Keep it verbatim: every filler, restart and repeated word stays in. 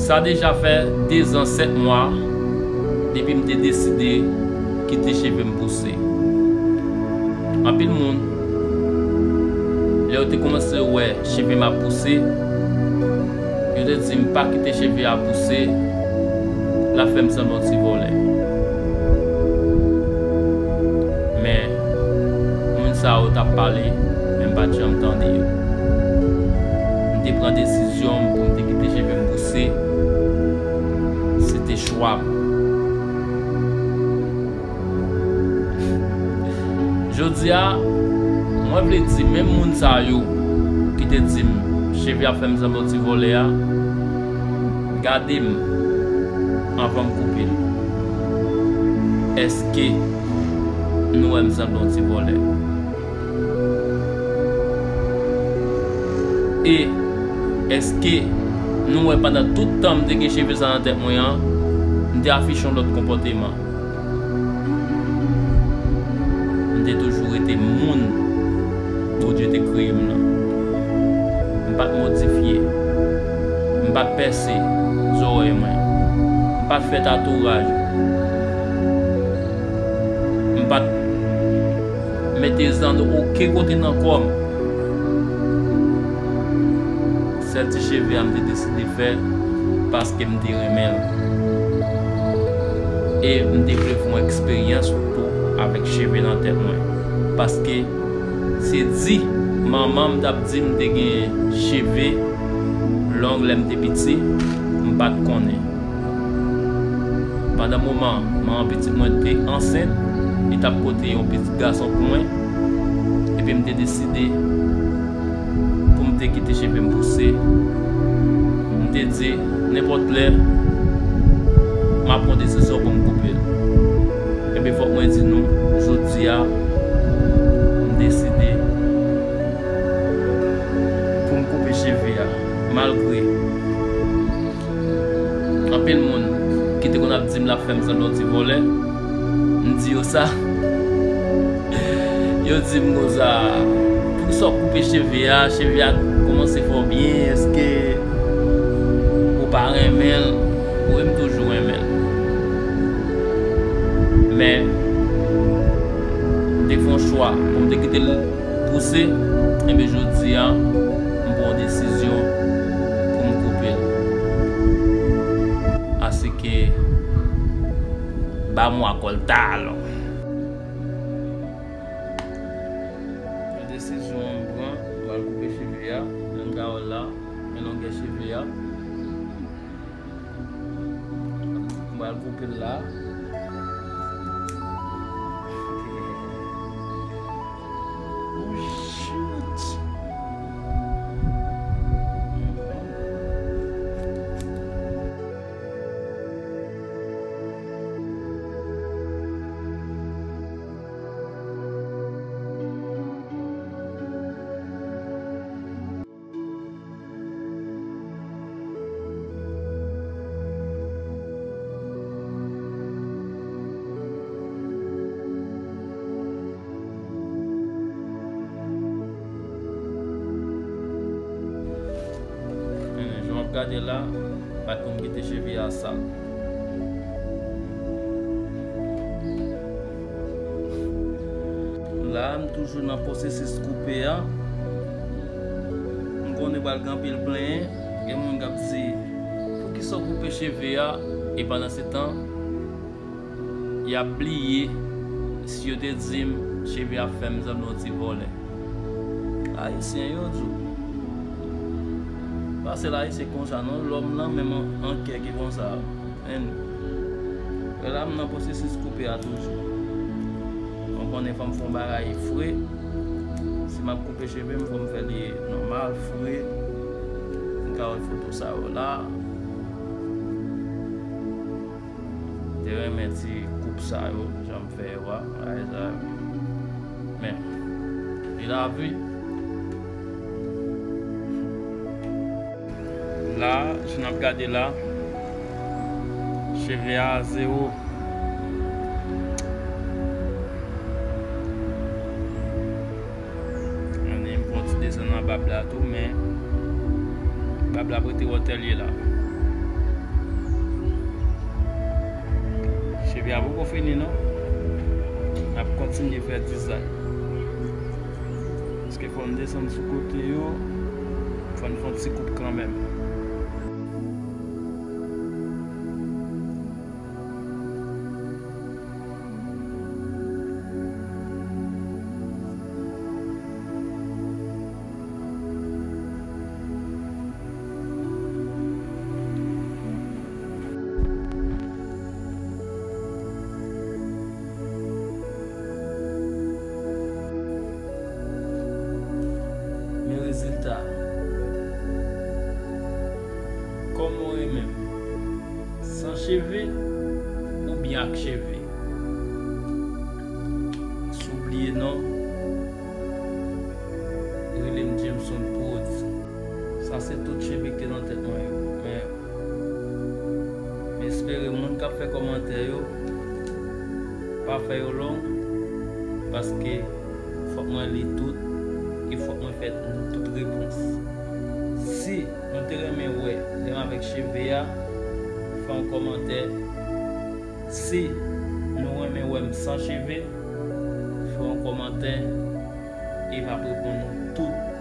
Sa deja fè de zan sèt mwa depi m te deside kite cheve m pouse. Anpil moun, lè yo te kòmanse wè cheve m ap pouse, yo te di m pa kite cheve a pouse, l ap fè m sanble yon ti vòlè. Men, moun sa yo t ap pale, men m pa t janm tande yo. M te pran desizyon m pou m te kite cheve m pouse. Se te chwa m. Jodi a, mwen vle di menm moun sa yo ki te di m cheve ap fè m sanble yon ti vòlè a, gade m anvan m koupe l. Èske nou wè m sanble yon ti vòlè? E èske nou wè pandan tout tan m te gen cheve sa nan tèt mwen an, m te afiche yon lòt konpòteman? M te toujou rete moun Bondye te kreye m nan. M pa t modifye. M pa t pèse zòrèy mwen. M pa t fè tatouaj. M pa t mete zanno okenn kote nan kò m. Sèl ti cheve a m te deside fè paske m te renmen l. E m te vle fè yon eksperyans tou avèk cheve nan tèt mwen. Paske se di manman m t ap di m te gen cheve long lè m te piti, m pa t konnen. Pandan moman manman pitit mwen te ansent, li t ap pote yon pitit gason pou mwen, epi m te deside pou m te kite cheve m pouse. M te di, nenpòt lè, m ap pran desizyon pou m koupe l. Epi fòk mwen di nou, jodi a, m deside pou m koupe cheve a, malgre anpil moun ki te konn ap di m l ap fè m sanble yon ti vòlè, m di yo sa. Yo di m konsa, poukisa w koupe cheve a? Cheve a kòmanse fè w byen, èske ou pa renmen l? Wi, m toujou renmen l. Men, m te fè yon chwa pou m te kite l pouse, enben jodi a, m pran yon desizyon pou m koupe l. Asike, ba mwen akòl talon. Yon desizyon m pran, m pral koupe cheve a, menm kawòl la, men longè cheve a. M pral koupe l la. Oh, shoot. Jan w ap gade la, pa t konn kite cheve a sal. La, m toujou nan pwosesis koupe a. M konnen pral gen anpil plenyen. Gen moun k ap di, poukisa w koupe cheve a? E pandan se tan, y ap bliye si yo te di m cheve ap fè m sanble yon ti vòlè. Ayisyen yo di w. Pa sèl Ayisyen konsa non, lòm nan menm an, an kè ki konsa. Anyway, la m nan pwosesis koupe a toujou. Ou konnen fò m fè yon bagay fre. Si m ap koupe cheve m, fò m fè li nòmal, fre. M ka wè foto sa yo la. Te renmen ti koup sa yo, jan m fè yo a, bagay sa yo. Men, e lavi. La, jan n ap gade la, cheve a zewo. Ann, m pran ti desann nan bab la tou, men bab la ap rete wòtèl ye la. Cheve a poko fini non. N ap kontinye fè dizay. Paske fò n desann sou kote yo, fò n fè yon ti koup kanmenm. Men rezilta. Kòman w renmen m? San cheve oubyen ak cheve? Si w bliye non, rele m Jameson Prodz. Sa se tout cheve ki te nan tèt mwen yo. Men, m espere moun k ap fè kòmantè yo pa fè yo long, paske fòk mwen li tout e fòk mwen fè tout repons. Si nou te renmen wè lè m avèk cheve a, fè yon kòmantè. Si nou renmen wè m san cheve, fè yon kòmantè e m ap reponn nou tout.